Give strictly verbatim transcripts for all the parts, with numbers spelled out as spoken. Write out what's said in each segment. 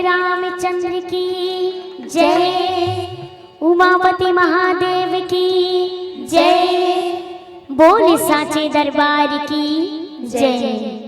रामचंद्र की जय, उमापति महादेव की जय, बोल साचे दरबार की जय।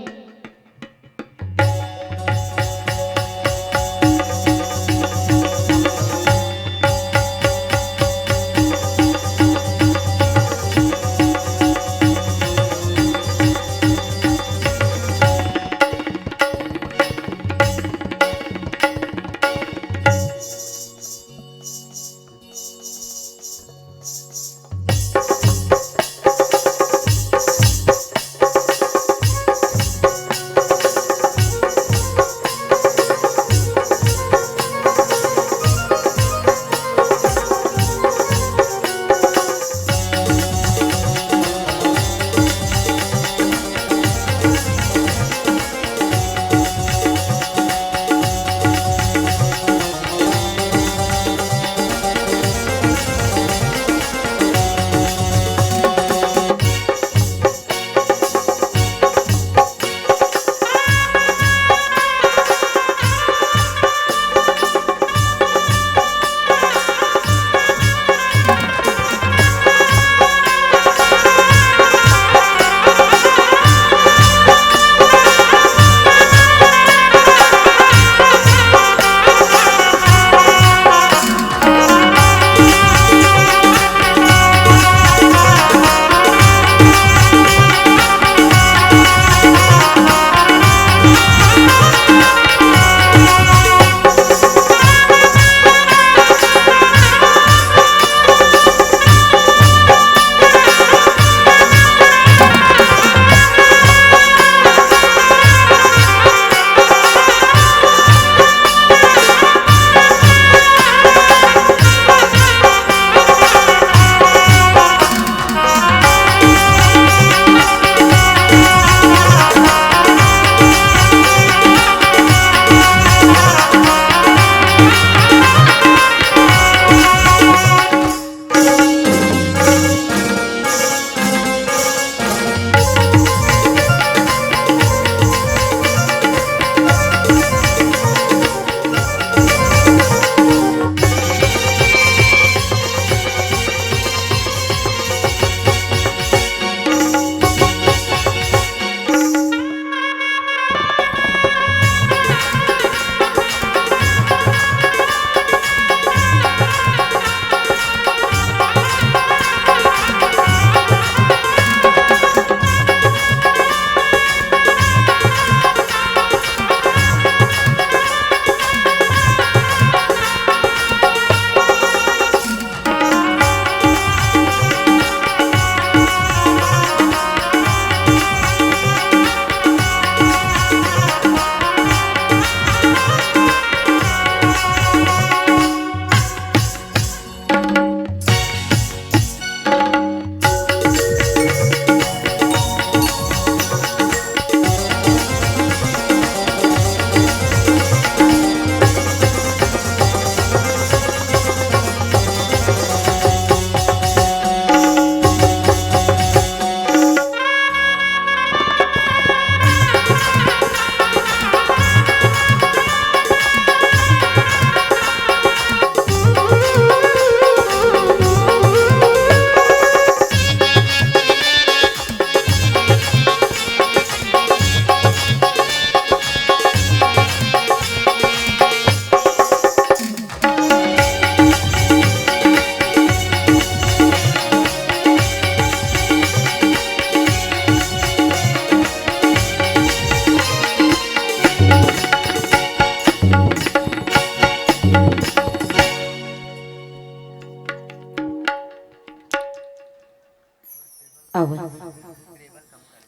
अवत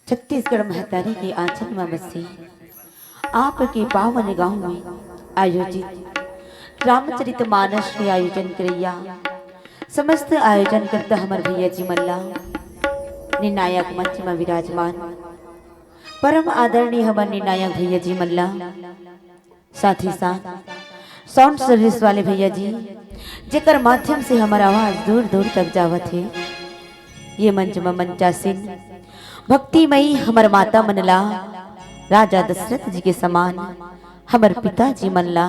छत्तीसगढ़ महतारी के आंचल म बसे आपके पावन गांव में आयोजित रामचरित मानस के आयोजन करइया समस्त आयोजनकर्ता हमर भैया जी मन ला, निर्णायक मंच म विराजमान परम आदरणीय हमर निर्णायक भैया जी मन ला, साथ ही साथ साउंड सर्विस वाले भैया जी, जेकर माध्यम से हमर आवाज दूर दूर तक जावत हे। ये मंच म मंचासीन भक्तिमयी हमर माता मन ला राजा दशरथ जी के समान हमर पिताजी मन ला,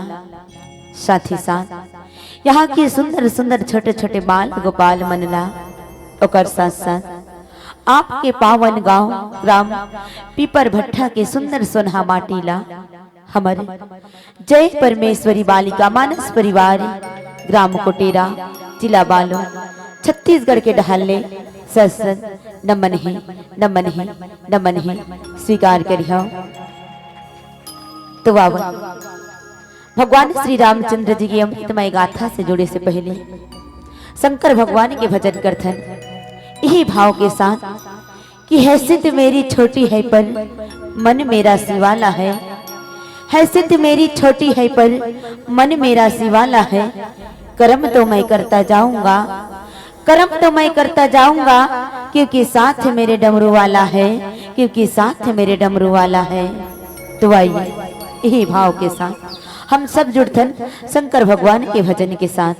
साथ ही साथ यहाँ के सुंदर सुंदर छोटे छोटे बाल गोपाल मन ला, ओकर साथ साथ आपके पावन गांव ग्राम पीपर भट्ठा के सुंदर सोनहा माटी ला हमर जय परमेश्वरी बालिका मानस परिवार ग्राम कोटेरा जिला बालोद छत्तीसगढ़ के डहार ले सत सत नमन हे, नमन हे, नमन हे, स्वीकार करिहव। तो आवत भगवान श्री रामचंद्र जी के अमृतमय गाथा से जुड़े से पहले शंकर भगवान के भजन करथन इही भाव के साथ कि हैसियत मेरी छोटी है पर मन मेरा शिवाला है, हैसियत मेरी छोटी है पर मन मेरा शिवाला है, कर्म तो मैं करता जाऊंगा, कर्म तो मैं करता जाऊंगा, क्योंकि साथ मेरे डमरू वाला है, क्योंकि साथ मेरे डमरू वाला है। तो आइए इही भाव के साथ हम सब जुड़थन शंकर भगवान के भजन के साथ।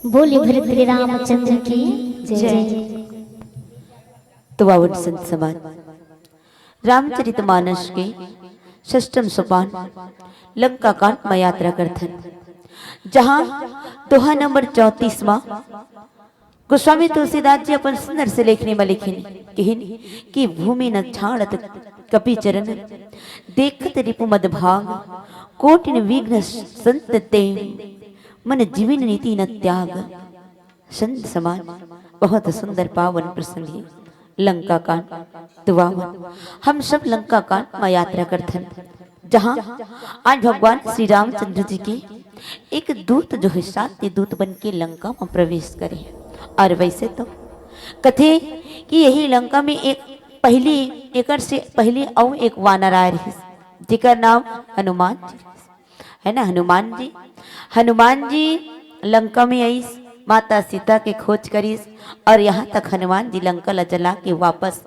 बोले भरत रामचंद्र की जय। तो आवत संत समाज, रामचरित मानस के षष्टम सोपान लंका कांड में यात्रा करथन, जहां दोहा नंबर चौंतीस मा गोस्वामी तुलसीदास जी अपन सुंदर से लेखनी में लिखिन, किहिन कि भूमि न छाड़त कपि चरण, देखत रिपु मद भाग, कोटिन विघ्न संत ते, मन जीविन नीति न त्याग। संत समाज, बहुत सुंदर पावन प्रसंग है लंका कांड। तो आवत हम सब लंका कांड में यात्रा करथन, जहां आज भगवान श्री रामचंद्र जी के एक दूत जो है शांति दूत बन के लंका में प्रवेश करे है। और वैसे तो कथे कि यही लंका में एक पहली एकर से पहली अउ एक वानर आए रहिस, जेकर नाम हनुमान जी है ना, हनुमान जी। हनुमान जी लंका में आइस, माता सीता के खोज करिस और यहाँ तक हनुमान जी लंका ला जला के वापस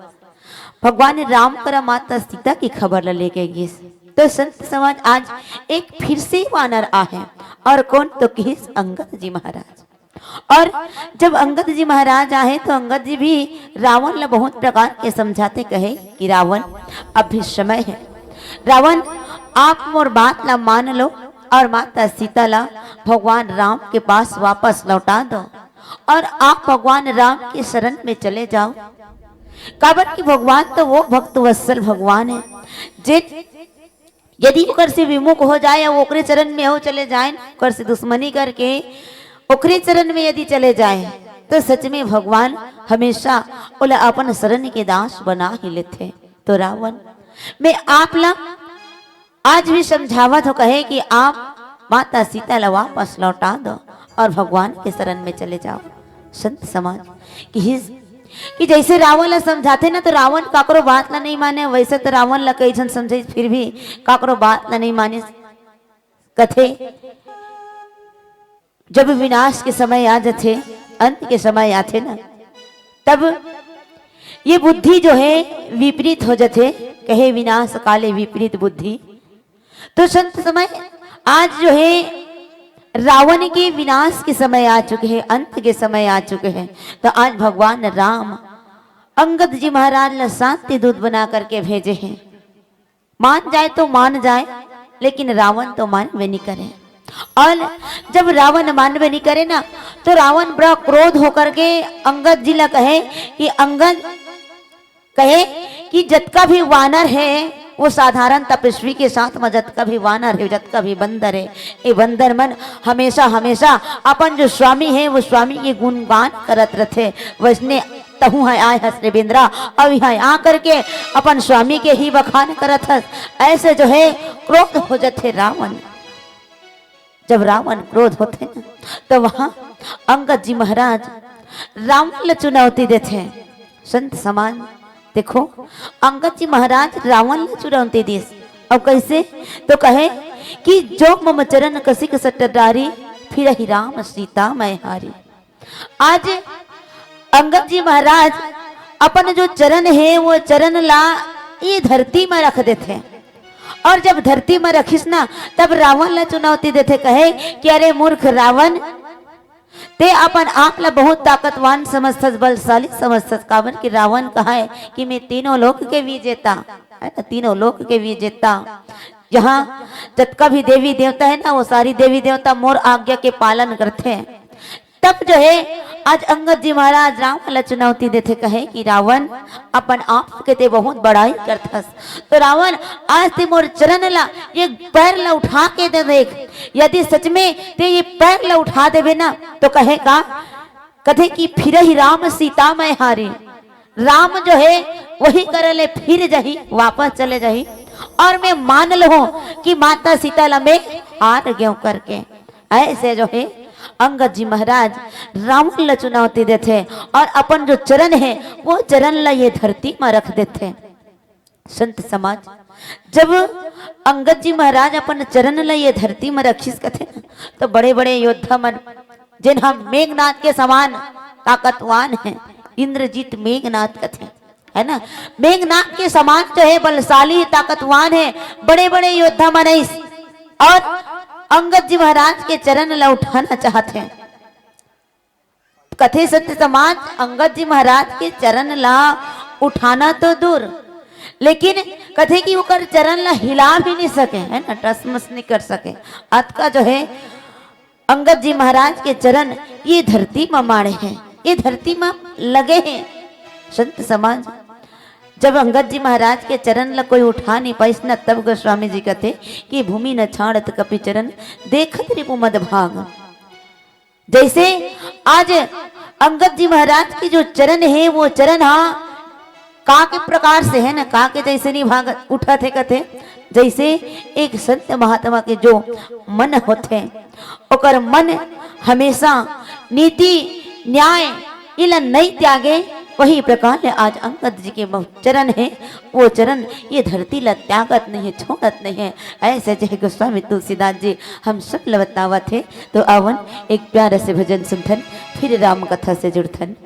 भगवान राम करा माता सीता की खबर ला लेके गिस। तो संत समाज, आज एक फिर से वानर आहे और कौन तो किहिस अंगद जी महाराज। और जब अंगद जी महाराज आहे तो अंगद जी भी रावण ला बहुत प्रकार के समझाथे, कहे कि रावण, अभी समय है, रावण आप मोर बात ला मान लो और माता सीता ला भगवान राम के पास वापस लौटा दो और आप भगवान राम के शरण में चले जाओ। काबर कि भगवान तो वो भक्त वत्सल भगवान है, जे यदि ओकर से विमुख हो जाए या ओकरे चरण में हो चले जाए, ओकर से दुश्मनी करके ओकरे चरण में यदि चले जाए, तो सच में भगवान हमेशा ओला अपन शरण के दास बना ही लेथे। तो रावण, मैं आप ला आज भी समझावत हो, कहे कि आप माता सीता ला वापस लौटा दो और भगवान के शरण में चले जाओ। संत समाज किहिस कि जैसे रावण ला समझाथे ना, तो रावण काकरो बात ला नहीं माने। वैसे तो रावण ला कई झन समझे, फिर भी काकरो बात ला नहीं माने। कथे, जब विनाश के समय आ जथे, अंत के समय आथे ना, तब ये बुद्धि जो है विपरीत हो जथे। कहे, विनाश काले विपरीत बुद्धि। तो संत समय, आज जो है रावण के विनाश के समय आ चुके हैं, अंत के समय आ चुके हैं। तो आज भगवान राम अंगद जी महाराज ला शांति दूत बना करके भेजे हैं। मान जाए तो मान जाए, लेकिन रावण तो मानवे नहीं करे। और जब रावण मानवे नहीं करे ना, तो रावण बड़ा क्रोध होकर के अंगद जी ला कहे कि अंगद, कहे कि जतका भी वानर है, वो साधारण तपस्वी के साथ में जतका भी वानर है, जतका भी बंदर है, ये बंदर मन हमेशा हमेशा अपन जो स्वामी है, वो स्वामी के गुणगान करत रथे। वैसने तहूँ ह आय हस रे बेंदरा, अउ यहाँ आ करके अपन स्वामी के ही बखान करत हस। ऐसे जो है क्रोध हो जथे रावण। जब रावण क्रोध होथे ना, तो वहाँ अंगद जी महाराज रावण ल चुनौती देथे। संत समाज, देखो, अंगद जी महाराज रावण ल चुनौती दिस। अउ कैसे? तो कहे कि जो मम चरण कसिक सट डारी, फिरहि राम सीता मैं हारी। आज अंगद जी महाराज अपन जो चरण है, वो चरण ला ये धरती में रख देथे। और जब धरती में रखिस ना, तब रावण ला चुनौती देथे, कहे कि अरे मूर्ख रावण, ते अपन आप ला बहुत ताकतवान समझथस, बलशाली समझथस, काबर कि रावण कहय कि मैं तीनों लोक के विजेता, है ना, तीनों लोक के विजेता। यहाँ जतका भी देवी देवता है ना, वो सारी देवी देवता मोर आज्ञा के पालन करथे। तब जो है, आज अंगद जी महाराज रावण ला चुनौती देथे, कहे कि रावण, अपन आप के ते बहुत बड़ाई करथस, तो रावण, आज ते मोर चरण ला, ये पैर ला उठा के दे देख, यदि सच में ते ये पैर ला उठा देबे ना, तो कहे का, कथे कि फिरहि राम सीता मैं हारी, राम जो है, वही करा ले फिर जाही, वापस चले जाही, और मैं मान लूं कि माता सीता ला मैं हार गेंव करके। ऐसे जो है, अंगद जी महाराज रावण ला चुनौती देथे और अपन जो चरण है, वो चरण ला ये धरती में रख देथे। संत समाज, जब अंगद जी महाराज अपन चरण ला ये धरती में रखिस कथे ना, तो बड़े-बड़े योद्धा मन, जेन ह मेघनाथ के समान ताकतवान है, इंद्रजीत मेघनाथ कथे, है ना, मेघनाथ के समान जो है बलशाली, ताकतवान है, बड़े-बड़े योद्धा मन आइस और अंगद जी महाराज के चरण ला उठाना चाहत है। कथे संत समाज, अंगद जी महाराज के चरण ला उठाना तो दूर, लेकिन कथे कि ओकर चरण ला हिला भी नहीं सके, है ना, टसमस नहीं कर सके। अतका जो है, अंगद जी महाराज के चरण ये धरती म माड़े हैं, ये धरती म लगे हैं। संत समाज, जब अंगद जी महाराज के चरण ला कोई उठा नहीं पाइस न, तब गोस्वामी जी कथे कि भूमि न छाड़त कपि चरण, देखत रिपु मद भाग। जैसे आज अंगद जी महाराज के जो चरण है, वो चरण हा का के प्रकार से है ना, का के जैसे नहीं भाग उठत है कथे, जैसे एक संत महात्मा के जो मन होथे, ओकर मन हमेशा नीति, न्याय, इला नहीं त्यागे, वही प्रकार ले आज अंगद जी के बहु-, चरण है, वो चरण ये धरती ला त्यागत नहीं है, छोड़त नहीं है। ऐसे जय गोस्वामी तुलसीदास जी हम सब ल बतावत है। तो आवन, एक प्यारा से भजन सुनथन, फिर राम कथा से जुड़थन।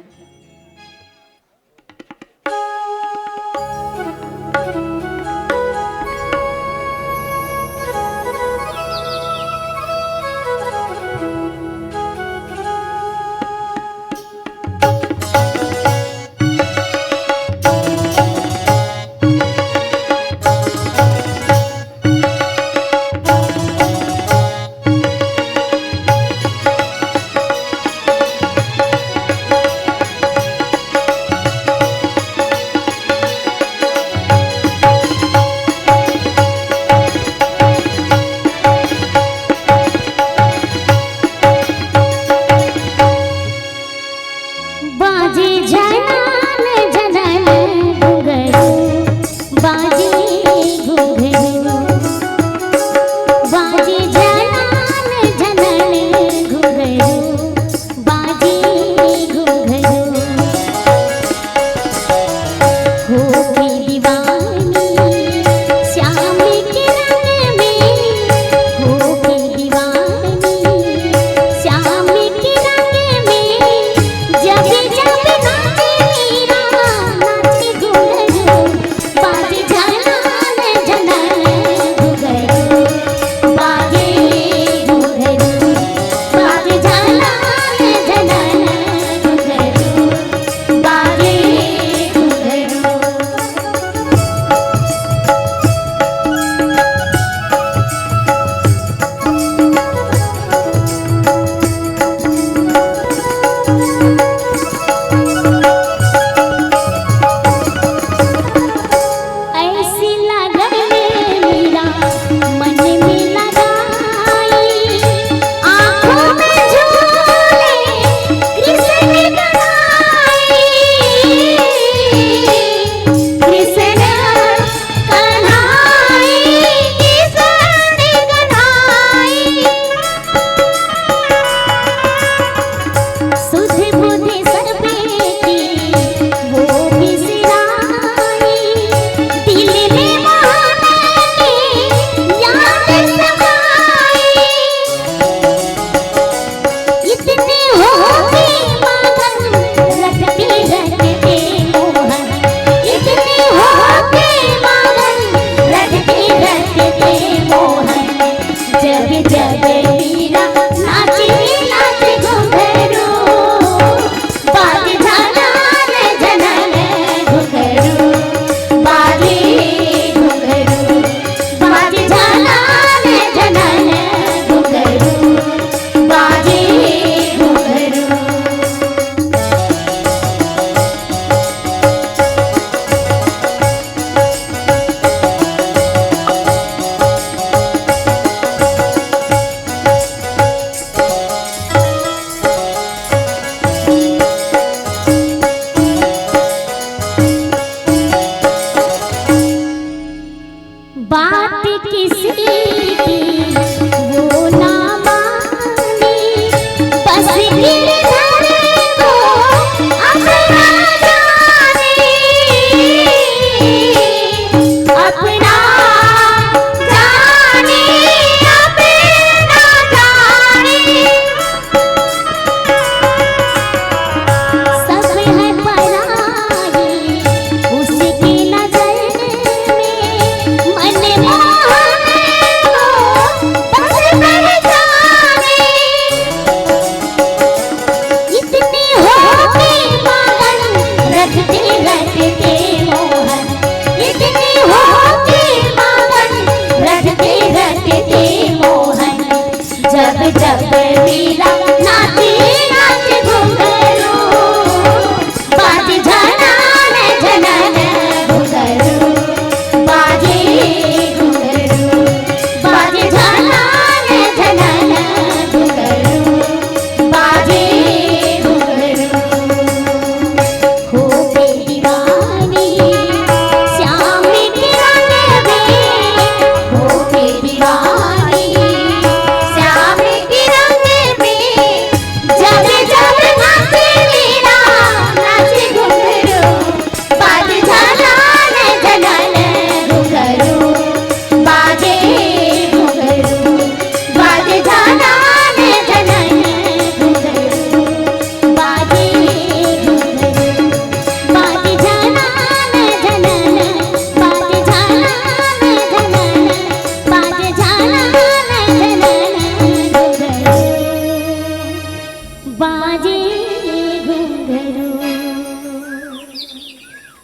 बाजे झनन झनन घुंघरू, बाजे घुंघरू। बाजे झनन झनन घुंघरू, बाजे घुंघरू। होके दीवानी श्याम के रंग में, होके दीवानी श्याम के रंग में, जब जब नाचे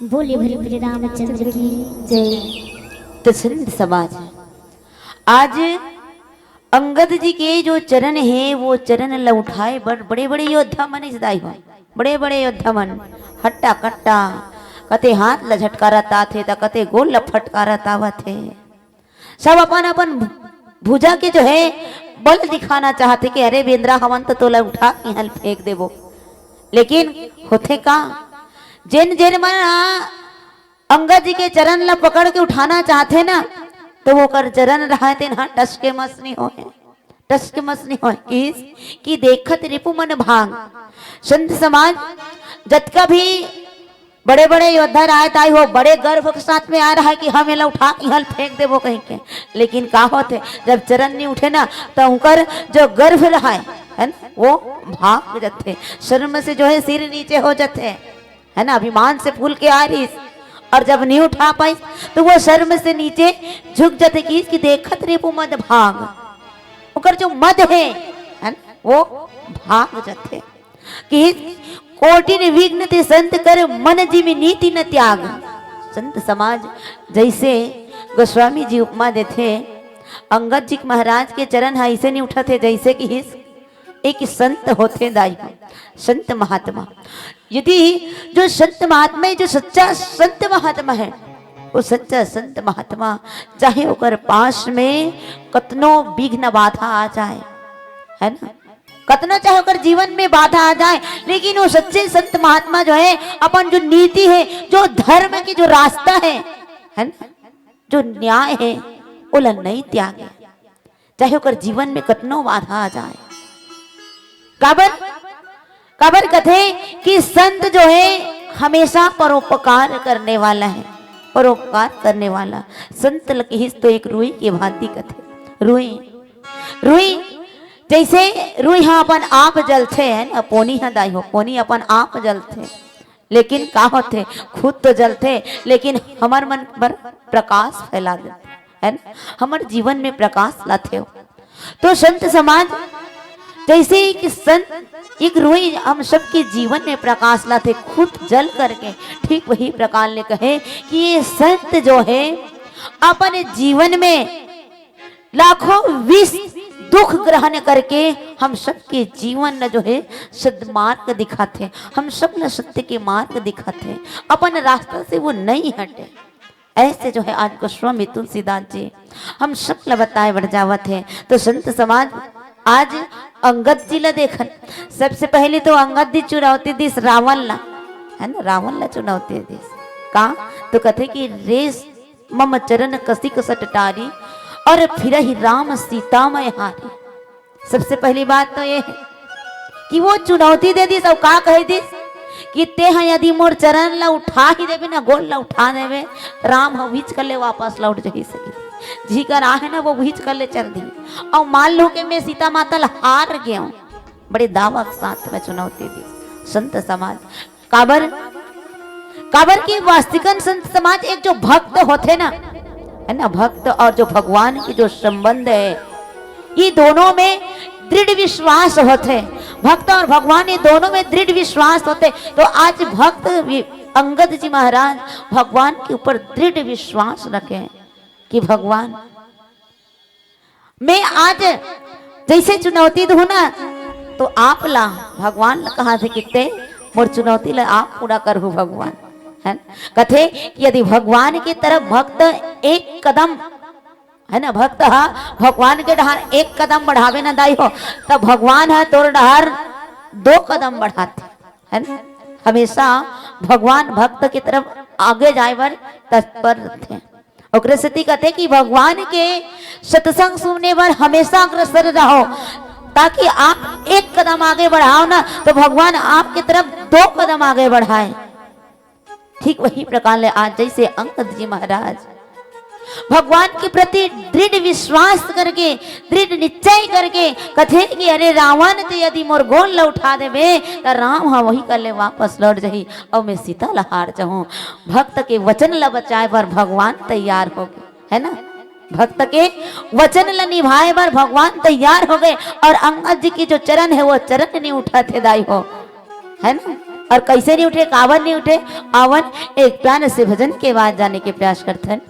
बोले भरी भरी रामचंद्र की जय। तो संत समाज, आज अंगद जी के जो चरण हे, वो चरण ल उठाए बर बड़े बड़े योद्धा मन इस दाई हो, बड़े बड़े योद्धा मन, हट्टा कट्टा, कते हाथ ल झटकारत आथे, त कते गोड़ ल फटकारत आवत हे। सब अपन अपन भुजा के जो हे बल दिखाना चाहथे कि अरे बेंदरा हवन तो तोला उठा के इहाँ फेंक देबो। लेकिन होथे का, जेन जेन मन ह अंगद जी के चरण ला पकड़ के उठाना चाहथे ना, तो ओकर चरण रहय तेन ह टस के मस नहीं होय, टस के मस नहीं होय। किस कि देखत रिपु मन भांग। संत समाज, जतका भी बड़े बड़े योद्धा राहय ताई हो, बड़े गर्व के साथ में आय रहय कि हम एला उठा के इहाँ फेंक देबो कहिके। लेकिन का होथे, जब चरण नहीं उठे ना, तो उनकर जो गर्व रहय, है ना, वो भाग जाथे। शर्म से जो है सिर नीचे हो जाथे, है ना, अभिमान से फूल के आ रहिस और जब नहीं उठा पाइस तो वो शर्म से नीचे झुक जाथे। किस कि देखत रिपु मद भांग, ओकर जो मद हे, है ना, वो भाग जाथे। कि कोटिन विघ्न ते संत कर, मन जिम नीति न त्याग। संत समाज, जैसे गोस्वामी जी उपमा देथे, अंगद जी महाराज के चरण ह ऐसे नहीं उठत हे जैसे कि हिस एक संत होथे दाई, संत महात्मा। यदि जो संत महात्मा हे, जो सच्चा संत महात्मा हे, वो सच्चा संत महात्मा चाहे ओकर पास में कतनो विघ्न बाधा आ जाए, है ना, कतनो चाहे ओकर जीवन में बाधा आ जाए, लेकिन वो सच्चे संत महात्मा जो हे, अपन जो नीति हे, जो धर्म के जो रास्ता हे, है ना, जो न्याय हे, ओला नहीं त्यागे, चाहे ओकर जीवन में कतनो बाधा आ जाए। काबर, काबर कथे कि संत जो हे हमेशा परोपकार करने वाला हे, परोपकार करने वाला। संत ल किहिस तो एक रुई के भांति कथे, रुई, रुई, जैसे रुई ह अपन आप जलथे, है ना, पोनी ह दाई हो, पोनी अपन आप जलथे, लेकिन का होथे, खुद तो जलथे, लेकिन हमर मन बर प्रकाश फैला देथे, है ना, हमर जीवन में प्रकाश लाथे हो। तो संत समाज, जैसे एक संत, एक रुई हम सबके जीवन में प्रकाश लाथे, खुद जल करके, ठीक वही प्रकार ले कहे कि ये संत जो हे अपन जीवन में लाखों विष दुख ग्रहण करके हम सबके जीवन ल जो हे सदमार्ग दिखाथे, हम सब ल सत्य के मार्ग दिखाथे, अपन रास्ता से वो नहीं हटे। ऐसे जो हे आज गोस्वामी तुलसीदास जी हम सब ल बताए बर जावत हे। तो संत समाज, आज अंगद जी ल देखन, सबसे पहले तो अंगद जी चुनौती दिस रावण ला, है ना, रावण ला चुनौती दिस। का? तो कथे कि रेस मम चरण कसिक सट टारी, और फिरहि राम सीता मैं हारी। सबसे पहली बात तो ये हे कि वो चुनौती दे दिस, अउ का कहे दिस कि तें ह यदि मोर चरण ला उठा ही देबे ना, गोड़ ला उठा देबे, राम ह उहीच कर ले वापस लौट जही सके। जिही कर आहे ना, वो उहीच कर ले चल दी। अउ मान लो कि मैं सीता माता ला हार गेंव, बड़े दावा के साथ में चुनौती दिस संत समाज। काबर, काबर कि वास्तविकन संत समाज एक जो भक्त होथे ना, है ना, भक्त और जो भगवान के जो संबंध हे, ये दोनों में दृढ़ विश्वास होथे। भक्त और भगवान, ये दोनों में दृढ़ विश्वास होथे। तो आज भक्त वि-, अंगद जी महाराज भगवान के ऊपर दृढ़ विश्वास रखे कि भगवान, मैं आज जैसे चुनौती दूँ ना, तो आप ला, भगवान ला कहा थे कि तें मोर चुनौती ला आप पूरा करहू भगवान, है ना? कथे कि यदि भगवान की तरफ भक्त एक कदम, है ना, भक्त ह भगवान के डहार एक कदम बढ़ावे ना दाई हो, तब भगवान ह तोर डहार दो कदम बढ़ाथे, है ना? हमेशा भगवान भक्त की तरफ आगे जाए बर तत्पर रहथे। ओकरे सेती कथे कि भगवान के सत्संग सुने बर हमेशा अग्रसर रहो, ताकि आप एक कदम आगे बढ़ाओ ना, तो भगवान आपके तरफ दो कदम आगे बढ़ाए। ठीक वही प्रकार ले आज जैसे अंगद जी महाराज भगवान के प्रति दृढ़ विश्वास करके, दृढ़ निश्चय करके कथे कि अरे रावण, तें यदि मोर गोड़ ल उठा देबे, त राम ह वही कर ले वापस लौट जही, अउ मैं सीता ल हार जहूँ। भक्त के वचन ल बचाए बर भगवान तैयार होगे, है ना? भक्त के वचन ल निभाए बर भगवान तैयार होगे, और अंगद जी के जो चरण हे, वो चरण नहीं उठत हे दाई हो, है ना? अउ कइसे नइ उठे, काबर नइ उठे? आवन, एक प्यार से भजन के बाद जाने के प्रयास करथन।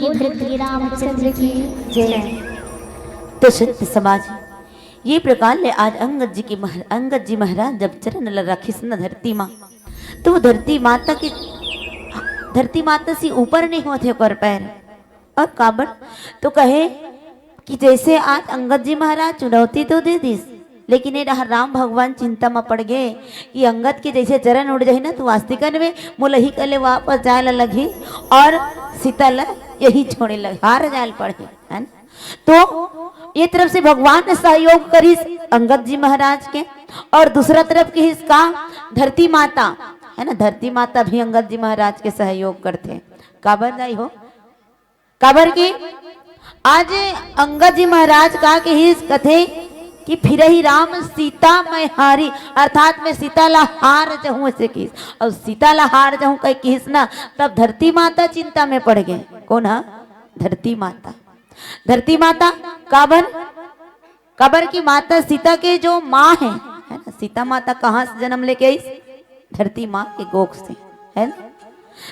बोल धरती रामचंद्र की जय। तो संत समाज, ये प्रकार ले आज अंगद जी के मह-, अंगद जी महाराज जब चरण ल रखिस न धरती माँ, तो वो धरती माता के, धरती माता से ऊपर नहीं होते ओकर पैर। और काबर तो कहे कि जैसे आज अंगद जी महाराज चुनौती तो दे दिस, लेकिन ये डहर राम भगवान चिंता म पड़ गए कि अंगद के जैसे चरण उठ जाही ना, तो वास्तिकन में मोला ही कले वापस जाए ला लगही और सीता ला यही छोड़े लग, हार जाए ला पड़ही, है ना? तो ये तरफ से भगवान ने सहयोग करिस अंगद जी महाराज के, और दूसरा तरफ किहिस का, धरती माता, है ना, धरती माता भी अंगद जी महाराज के सहयोग करथे। काबर दाई हो? काबर कि आज अंगद जी महाराज का किहिस, कथे कि फिरही राम सीता मैं हारी, अर्थात मैं सीता ला हार जहूं, ऐसे किहिस। और सीता ला हार जहूं कह किहिस ना, तब धरती माता चिंता में पड़ गए। कौन है? धरती माता। धरती माता काबर? काबर कि माता सीता के जो माँ है, है ना, सीता माता कहाँ से जन्म लेके आई? धरती माँ के गोद से, है ना?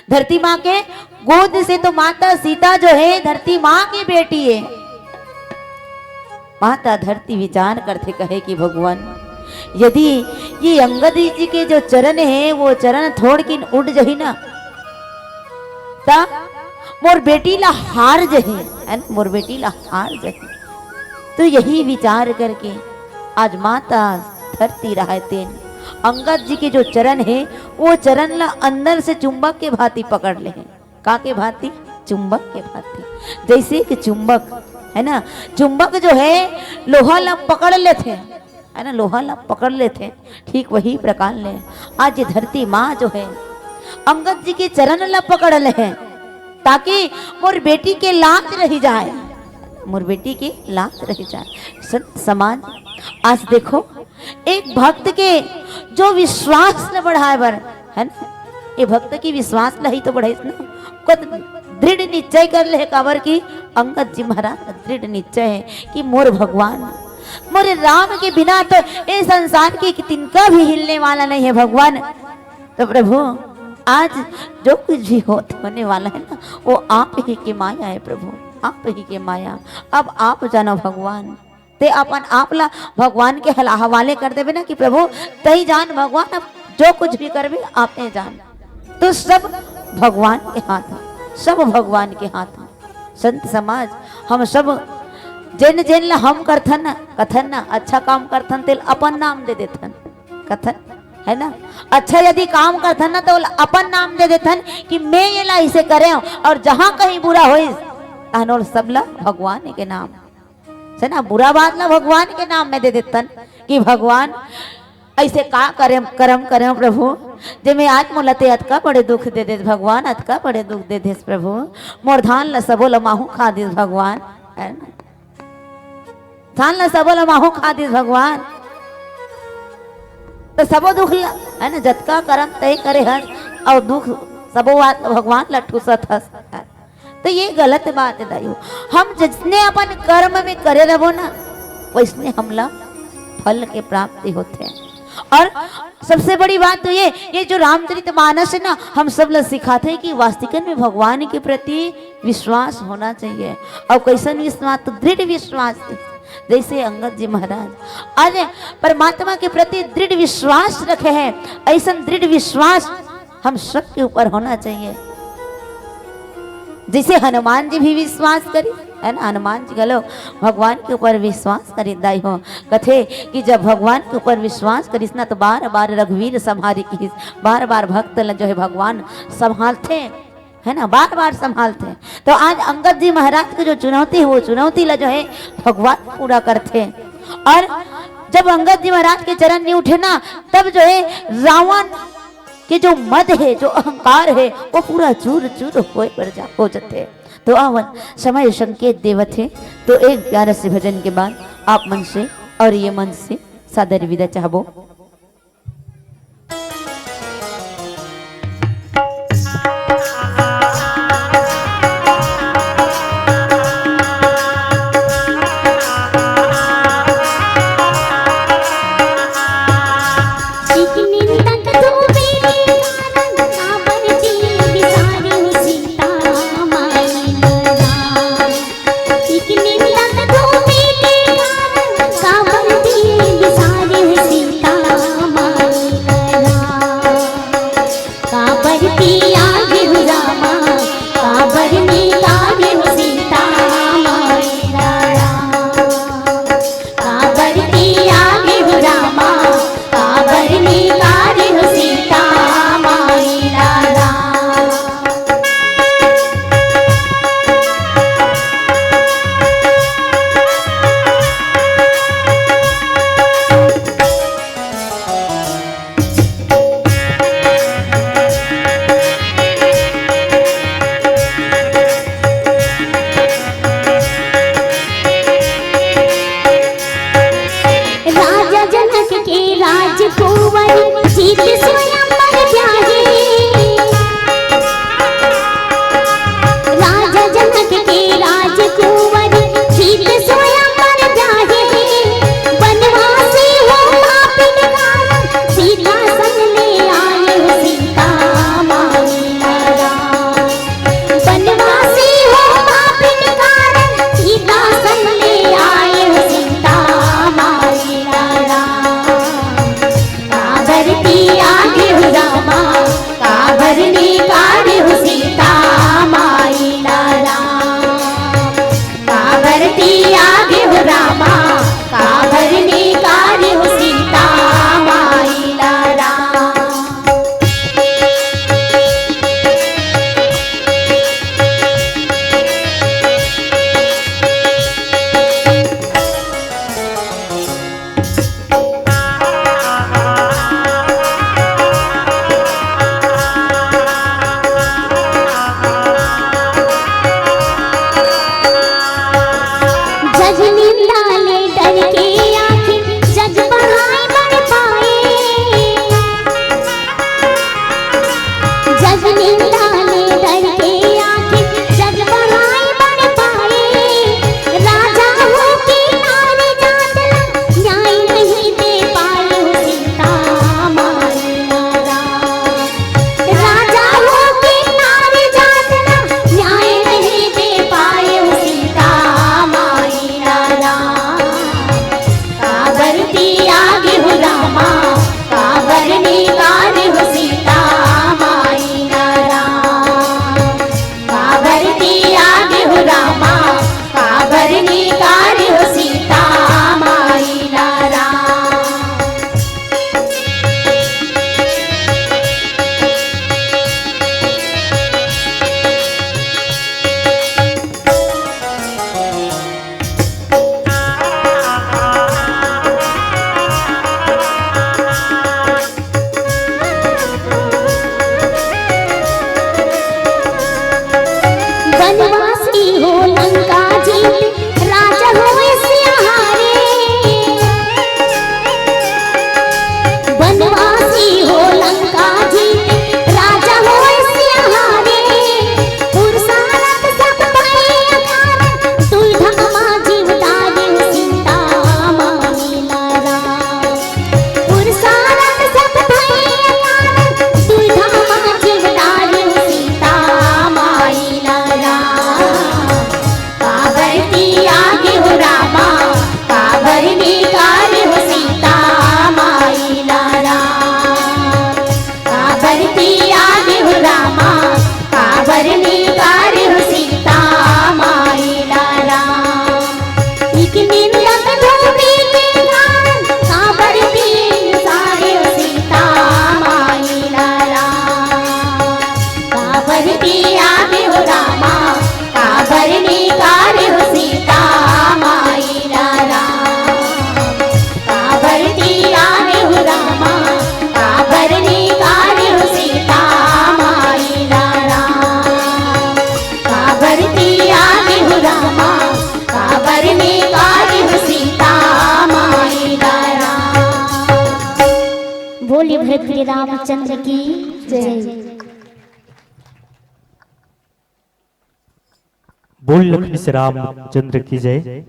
धरती माँ के गोद से। तो माता सीता जो है, धरती माँ की बेटी है। माता धरती विचार करथे, कहे कि भगवान, यदि ये अंगद जी के जो चरण है, वो चरण थोड़किन उठ जही ना, त मोर बेटी ला हार जही, है ना? मोर बेटी ला हार जही। तो यही विचार करके आज माता धरती राहय तेन अंगद जी के जो चरण है, वो चरण ला अंदर से चुंबक के भांति पकड़ ले है। का के भांति? चुंबक के भांति। जैसे कि चुंबक, है ना, चुंबक जो है, लोहा ला पकड़ लेथे, है ना, लोहा ला पकड़ लेथे, ठीक वही प्रकार ले आज ये धरती माँ जो है, अंगद जी के चरण ला पकड़ ले है, ताकि मोर बेटी के लाज रही जाए, मोर बेटी के लाज रही जाए। संत समाज, आज देखो, एक भक्त के जो विश्वास ला बढ़ाए बर, है ना, ये भक्त की विश्वास ला ही तो बढ़ाइस ना, खुद दृढ़ निश्चय कर ले, काबर कि अंगद जी महाराज दृढ़ निश्चय है कि मोर भगवान, मोरे राम के बिना तो ये संसार के तिनका भी हिलने वाला नहीं है भगवान। तो प्रभु, आज जो कुछ भी होत, होने वाला है ना, वो आप ही की माया है प्रभु, आप ही की माया। अब आप जानो भगवान, ते अपन आप ला भगवान के हला-, हवाले कर देबे ना कि प्रभु, तही जान भगवान, अब जो कुछ भी करबे, आप ही जान। तो सब भगवान के हाथ में, सब भगवान के हाथ में। संत समाज, हम सब जेन जेन ला हम करथन ना, कथन ना, अच्छा काम करथन, तेल अपन नाम दे देथन, कथन, है ना? अच्छा यदि काम करथन ना, तो ओला अपन नाम दे देथन कि मैं ये ला इसे करे हूँ, और जहाँ कहीं बुरा होइस, तहन ओला सब ला भगवान के नाम, है ना, बुरा बात ला भगवान के नाम में दे देथन कि भगवान, ऐसे का करे, करम करे हूँ प्रभु, जे मैं आज मोला ते अतका बड़े दुख दे देस भगवान, अतका बड़े दुख दे देस प्रभु, मोर धान ला सबो ला माहू खा दिस भगवान, है ना? धान ला सबो ला माहू खा दिस भगवान। तो सबो दुख ला, है ना, जतका करम तय करे हस, और दुख सबो बात ला भगवान ला ठूसत हस। तो ये गलत बात है दाई हो। हम जिसने अपन कर्म में करे रहो ना, वैसने हमला फल के प्राप्ति होथे। और सबसे बड़ी बात तो ये, ये जो रामचरित मानस है ना, हम सब ला सिखाथे कि वास्तविकन में भगवान के प्रति विश्वास होना चाहिए। और कैसन विश्वास? तो दृढ़ विश्वास, जैसे अंगद जी महाराज आज परमात्मा के प्रति दृढ़ विश्वास रखे हैं, ऐसन दृढ़ विश्वास हम सबके ऊपर होना चाहिए। जैसे हनुमान जी भी विश्वास करिस, है ना, हनुमान जी घलो भगवान के ऊपर विश्वास करिस दाई हो। कथे कि जब भगवान के ऊपर विश्वास करिस ना, तो बार बार रघुवीर संहारी किहिस, बार बार भक्त ल जो है भगवान संभालथे, है ना, बार बार संभालथे। तो आज अंगद जी महाराज के जो चुनौती है, वो चुनौती ला जो है भगवान पूरा करथे। और जब अंगद जी महाराज के चरण नहीं उठे ना, तब जो है रावण के जो मद है, जो अहंकार है, वो पूरा चूर चूर होए बर जा, हो जाथे। तो आवन, समय संकेत देवत है, तो एक प्यारा से भजन के बाद आप मन से और ये मन से सादर विदा चाहबो। काबर निकारिहु सीता माई ला राम, काबर तियागिहु रामा, काबर निकारिहु सीता माई ला राम। जग निंदा ले डर के आँखी, जग बढ़ाई बड़ पाए। जग निंदा ले डर के आँखी, जग बढ़ाई बड़ पाए। राजा होके नारी जात ला, न्याय नहीं दे पाए सीता माई ला राम। राजा होके नारी जात ला, न्याय नहीं दे पाए सीता माई ला राम। काबर तियागिहु रामा, काबर निकारिहु सीता माई ला राम। काबर तियागिहु रामा, काबर निकारिहु सीता माई ला राम। बनवासी हो लंका जीत, राजा होए सियाहारे। बनवासी हो लंका जीत, राजा होए सियाहारे। पुरुषारथ सब भय अकारण, दुई धामा जीव डारे सीता माई ला राम। पुरुषारथ सब भय अकारण, दुई धामा जीव डारे सीता माई ला राम। काबर तियागिहु रामा, काबर निकारिहु सीता माई ला राम। काबर तियागिहु रामा, काबर निकारिहु सीता माई ला राम। इक निंदक धोबी के गान, काबर बिसारिहु सीता माई ला राम। काबर तियागिहु रामा, काबर निकारिहु सीता माई ला राम। काबर तियागिहु रामा, काबर निकारिहु सीता माई ला राम। काबर तियागिहु रामा, काबर निकारिहु सीता माई ला राम। बोलिए भरत प्रिय रामचंद्र की जय। बोल लखन से रामचंद्र की जय।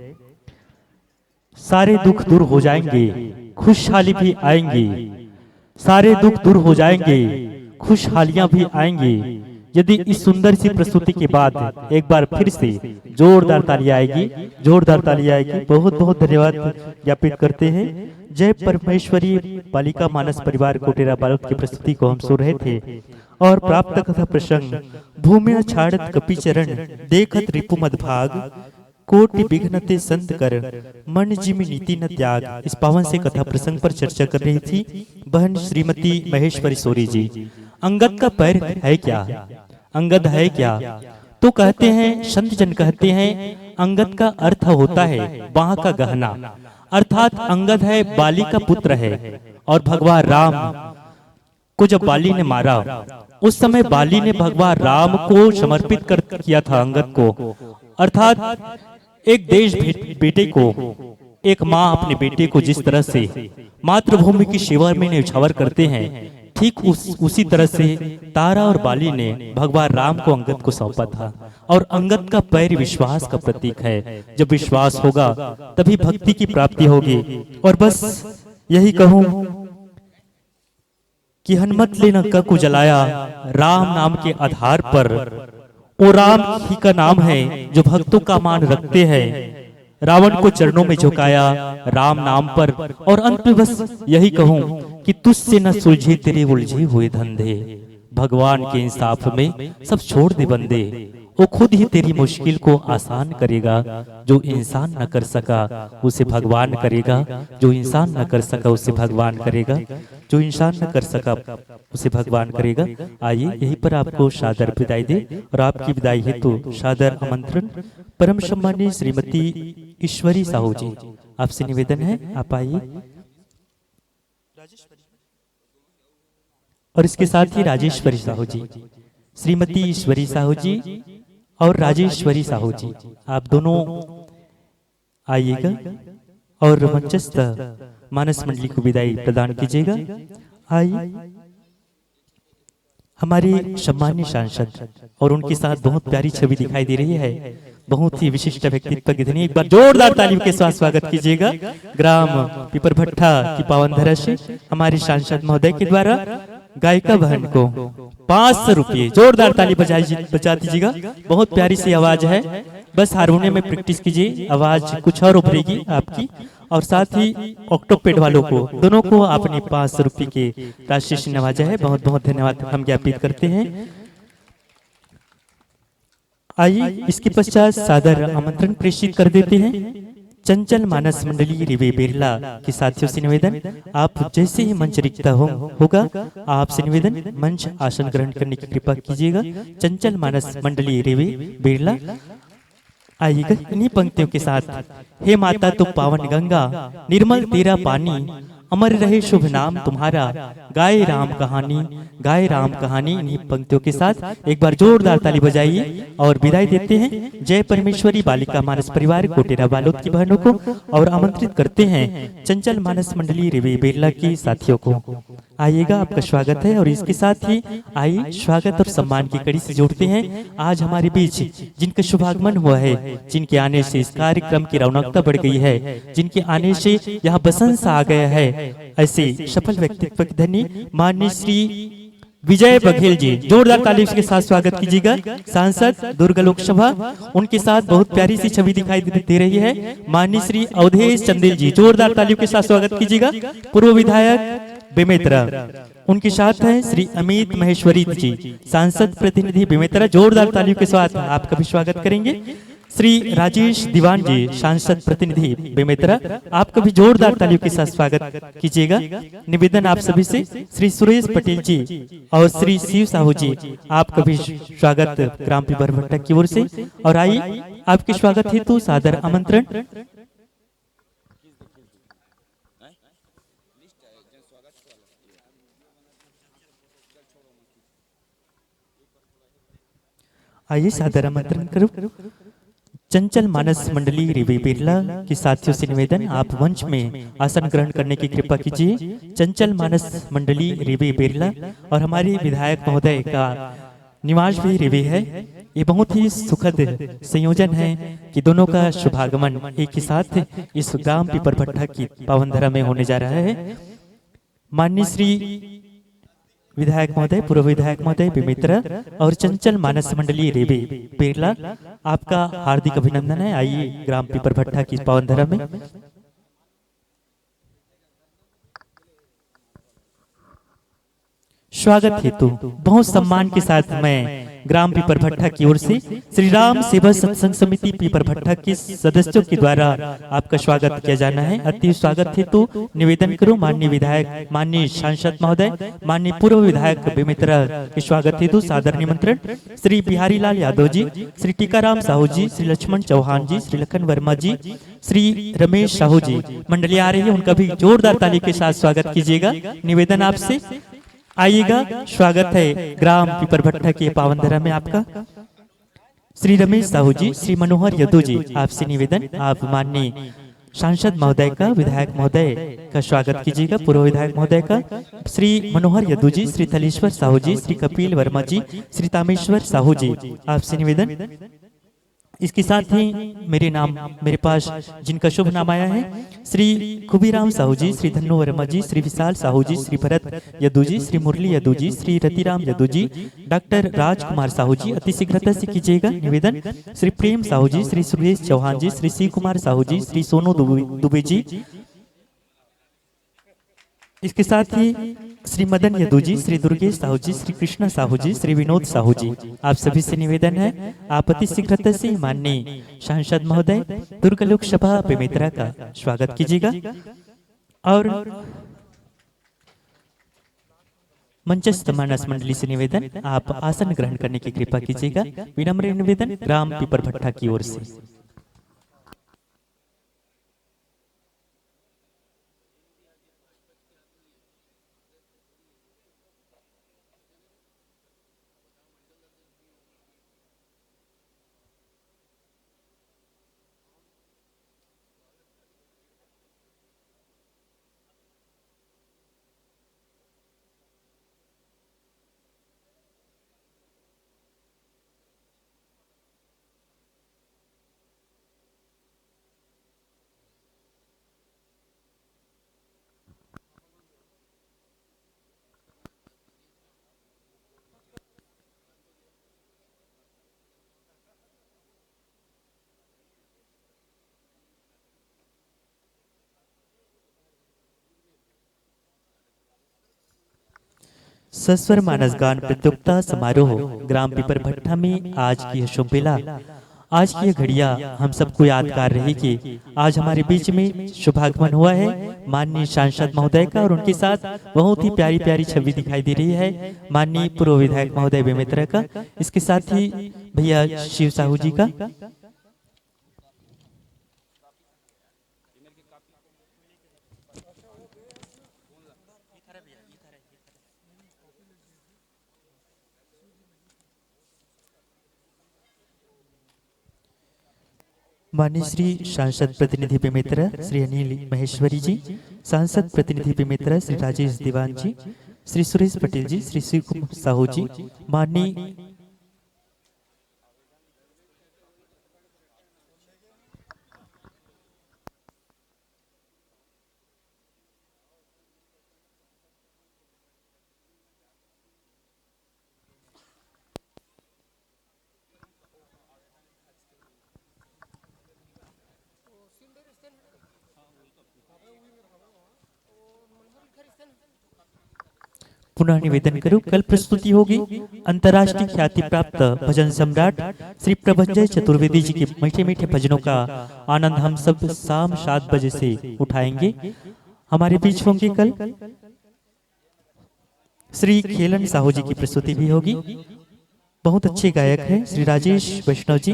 सारे दुख दूर हो जाएंगे, खुशहाली भी आएंगी। सारे दुख दूर हो जाएंगे, खुशहालियां भी आएंगी। यदि इस सुंदर सी प्रस्तुति के बाद एक बार फिर से जोरदार ताली आएगी, जोरदार ताली आएगी। बहुत बहुत धन्यवाद ज्ञापित करते हैं। जय परमेश्वरी बालिका मानस परिवार कोटेरा बालोद की प्रस्तुति को हम सुन रहे थे। और प्राप्त कथा प्रसंग, भूमि छाड़त कपि चरण, देखत रिपु मद भाग, कोटि विघ्न ते संत कर, मन जिमि नीति न त्याग। इस पावन से कथा प्रसंग पर चर्चा कर रही थी बहन श्रीमती महेश्वरी सोरी जी। अंगद का पैर है क्या? अंगद है क्या? तो कहते हैं, संत जन कहते हैं, अंगद का अर्थ होता है बाह का गहना, अर्थात अंगद है, बाली का पुत्र है। और भगवान राम को जब बाली ने मारा, उस समय बाली ने भगवान राम को समर्पित कर किया था, अंगद को। अर्थात एक देश भे-, बेटे को, एक माँ अपने बेटे को जिस तरह से मातृभूमि की सेवा में न्यौछावर करते हैं, ठीक उस, उसी तरह से तारा और बाली ने भगवान राम को अंगद को सौंपा था। और अंगद का पैर विश्वास का प्रतीक है। जब विश्वास होगा, तभी भक्ति की प्राप्ति होगी। और बस यही कहूँ कि हनुमत ले लंका को जलाया राम नाम के आधार पर। वो राम ही का नाम है जो भक्तों का मान रखते हैं। रावण को चरणों में झुकाया राम नाम पर, और अंत में बस यही कहूं कि तुझसे न सुलझे तेरे उलझे हुए धंधे। भगवान के इंसाफ में सब छोड़ दे बंदे, वो खुद ही तेरी मुश्किल को आसान करेगा। जो इंसान न कर सका उसे भगवान करेगा, जो इंसान न कर सका उसे भगवान करेगा, जो इंसान न कर सका उसे भगवान करेगा। आइए, यहीं पर आपको सादर विदाई दे और आपकी विदाई हेतु सादर आमंत्रण परम सम्माननीय श्रीमती ईश्वरी साहू जी, आपसे निवेदन है, आप आइए। और इसके साथ ही राजेश्वरी साहू जी, श्रीमती ईश्वरी साहू जी और राजेश्वरी साहू जी, आप दोनों आइएगा और मंचस्थ मानस मंडली को विदाई प्रदान कीजिएगा। आइए, हमारे सम्माननीय सांसद और उनके साथ बहुत प्यारी छवि दिखाई दे रही है, बहुत ही विशिष्ट व्यक्तित्व की धनी। एक बार जोरदार तालियों के साथ स्वागत कीजिएगा ग्राम पिपरभट्टा की पावन धरा से हमारे सांसद महोदय के द्वारा गायिका बहन को पाँच सौ रुपये। जोरदार ताली बजाई बजा दीजिएगा। बहुत प्यारी सी आवाज है, बस हारमोनियम में प्रैक्टिस कीजिए, आवाज कुछ और उभरेगी आपकी। और साथ ही ऑक्टोपेड वालों को, दोनों को आपने पाँच सौ रुपये के राशि से नवाजा है, बहुत बहुत धन्यवाद हम ज्ञापित करते हैं। आइए, इसके पश्चात सादर आमंत्रण प्रेषित कर देते हैं चंचल मानस मंडली रेवे बेरला के साथियों से निवेदन, आप जैसे ही मंच रिक्त हो, होगा, आपसे निवेदन, मंच आसन ग्रहण करने की कृपा कीजिएगा। चंचल मानस मंडली रेवे बेरला आइएगा इन्हीं पंक्तियों के साथ। हे माता तू पावन गंगा, निर्मल तेरा पानी, अमर रहे शुभ नाम तुम्हारा, गाए राम कहानी, गाए राम कहानी। इन्हीं पंक्तियों के साथ एक बार जोरदार ताली बजाइए और विदाई देते हैं जय परमेश्वरी बालिका मानस परिवार कोटेरा बालोद की बहनों को और आमंत्रित करते हैं चंचल मानस मंडली रेवे बेरला की साथियों को। आइएगा, आपका स्वागत है। और इसके साथ ही आइए, स्वागत और सम्मान की कड़ी से जोड़ते हैं आज हमारे बीच जिनका शुभागमन हुआ है, जिनके आने से इस कार्यक्रम की रौनकता बढ़ गई है, जिनके आने से यहाँ बसंत सा आ गया है, ऐसे सफल व्यक्तित्व के धनी माननीय श्री विजय बघेल जी, जोरदार ताली के साथ स्वागत कीजिएगा। सांसद दुर्ग लोकसभा, उनके साथ बहुत प्यारी सी छवि दिखाई दे दे रही है। माननीय श्री अवधेश चंदेल जी, जोरदार तालियों के साथ स्वागत कीजिएगा। पूर्व विधायक बेमेतरा, उनके साथ हैं श्री अमित महेश्वरी जी, सांसद प्रतिनिधि बेमेतरा, जोरदार तालियों के साथ आपका भी स्वागत करेंगे। श्री राजेश दीवान जी, सांसद प्रतिनिधि बेमेतरा, आपका भी जोरदार तालियों के साथ स्वागत कीजिएगा। निवेदन आप सभी से, श्री सुरेश पटेल जी और श्री शिव साहू जी, आपका भी स्वागत ग्राम पिपरभट्टा की ओर से। और आइए, आपके स्वागत हेतु सादर आमंत्रण। आइए, सादर आमंत्रण करूं चंचल मानस मंडली रेवे बेरला के साथियों से निवेदन, आप मंच में आसन ग्रहण करने की कृपा कीजिए। चंचल मानस मंडली रेवे बेरला और हमारे विधायक महोदय का निवास भी रेवे है। ये बहुत ही सुखद संयोजन है कि दोनों का शुभागमन एक ही साथ इस ग्राम पिपरभट्टा की पावन धरा में होने जा रहा है। माननीय श्री विधायक महोदय, पूर्व विधायक महोदय बेमेतरा और चंचल मानस मंडली रेवे बेरला, आपका हार्दिक अभिनंदन है। आइए, ग्राम पिपरभट्टा की पावन धरा में स्वागत हेतु बहुत सम्मान के साथ मैं ग्राम पिपरभट्टा की ओर से श्री राम सेवा सत्संग समिति पिपरभट्टा के सदस्यों के द्वारा आपका स्वागत किया जाना है। अति स्वागत हेतु निवेदन करूं माननीय विधायक, माननीय सांसद महोदय, माननीय पूर्व विधायक बेमेतरा के स्वागत हेतु सादर निमंत्रण श्री बिहारी लाल यादव जी, श्री टीकाराम साहू जी, श्री लक्ष्मण चौहान जी, श्री लखन वर्मा जी, श्री रमेश साहू जी मंडली आ रही है, उनका भी जोरदार ताली के साथ स्वागत कीजिएगा। निवेदन आपसे, आइएगा, स्वागत है ग्राम पिपरभट्टा के पावन धरा में आपका। श्री रमेश साहू जी, श्री मनोहर यदु जी, आपसे निवेदन, आप माननीय सांसद महोदय का, विधायक महोदय का स्वागत कीजिएगा, पूर्व विधायक महोदय का। श्री मनोहर यदु जी, श्री थलेश्वर साहू जी, श्री कपिल वर्मा जी, श्री तामेश्वर साहू जी, आपसे निवेदन, इसके साथ ही मेरे नाम, मेरे पास जिनका शुभ नाम आया है, श्री खुबीराम साहू जी, श्री धन्नू वर्मा जी, श्री विशाल साहू जी, श्री भरत यदु जी, श्री मुरली यदु जी, श्री रतिराम यदु जी, डॉक्टर राजकुमार साहू जी, अति शीघ्रता से कीजिएगा निवेदन। श्री प्रेम साहू जी, श्री सुरेश चौहान जी, श्री शिव कुमार साहू जी, श्री सोनू दुबे, दुबे जी, इसके साथ ही श्री मदन यदु जी, श्री दुर्गेश साहू जी, श्री कृष्णा साहू जी, श्री विनोद साहू जी, आप सभी से निवेदन है, आप अति शीघ्रता से माननीय सांसद महोदय दुर्ग लोकसभा बेमेतरा का स्वागत कीजिएगा। और मंचस्थ मानस मंडली से निवेदन, आप आसन ग्रहण करने की कृपा कीजिएगा। विनम्र निवेदन ग्राम पीपर भट्टा की ओर से। सस्वर मानस गान प्रतियोगिता समारोह ग्राम पीपर भट्टा में आज की यह शुभ बेला, आज की यह घड़िया हम सबको यादगार रहेगी। आज हमारे बीच में शुभागमन हुआ है माननीय सांसद महोदय का, और उनके साथ बहुत ही प्यारी प्यारी छवि दिखाई दे रही है माननीय पूर्व विधायक महोदय बेमेतरा का, इसके साथ ही भैया शिव साहू जी का। माननीय श्री सांसद प्रतिनिधि बेमेतरा श्री अनिल महेश्वरी जी, सांसद प्रतिनिधि बेमेतरा श्री राजेश दीवान जी, श्री सुरेश पटेल जी, श्री शिव कुमार साहू जी, माननीय पुनः निवेदन करूं, कल प्रस्तुति होगी अंतर्राष्ट्रीय ख्याति प्राप्त भजन सम्राट श्री प्रभंजय चतुर्वेदी जी के मीठे मीठे भजनों का आनंद हम सब शाम सात बजे से उठाएंगे। हमारे बीच होंगे कल श्री खेलन साहू जी की प्रस्तुति भी होगी। बहुत अच्छे गायक हैं श्री राजेश वैष्णव जी।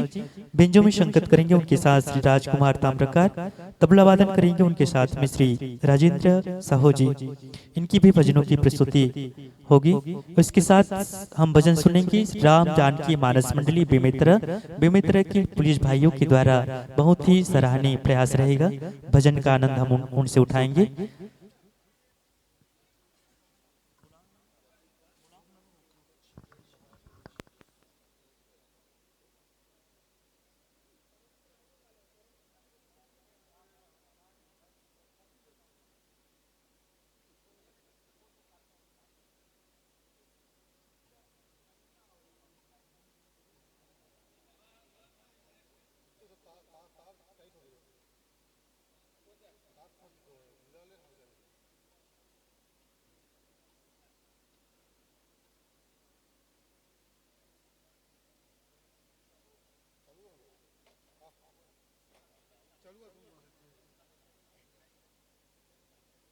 बेंजो में संगत करेंगे उनके साथ श्री राजकुमार ताम्रकार, तबला वादन करेंगे उनके साथ में श्री राजेंद्र साहू जी। इनकी भी भजनों की प्रस्तुति होगी। इसके साथ हम भजन सुनेंगे राम जानकी मानस मंडली बेमेतरा। बेमेतरा के पुलिस भाइयों के द्वारा बहुत ही सराहनीय प्रयास रहेगा। भजन का आनंद हम उन, उनसे उठाएंगे।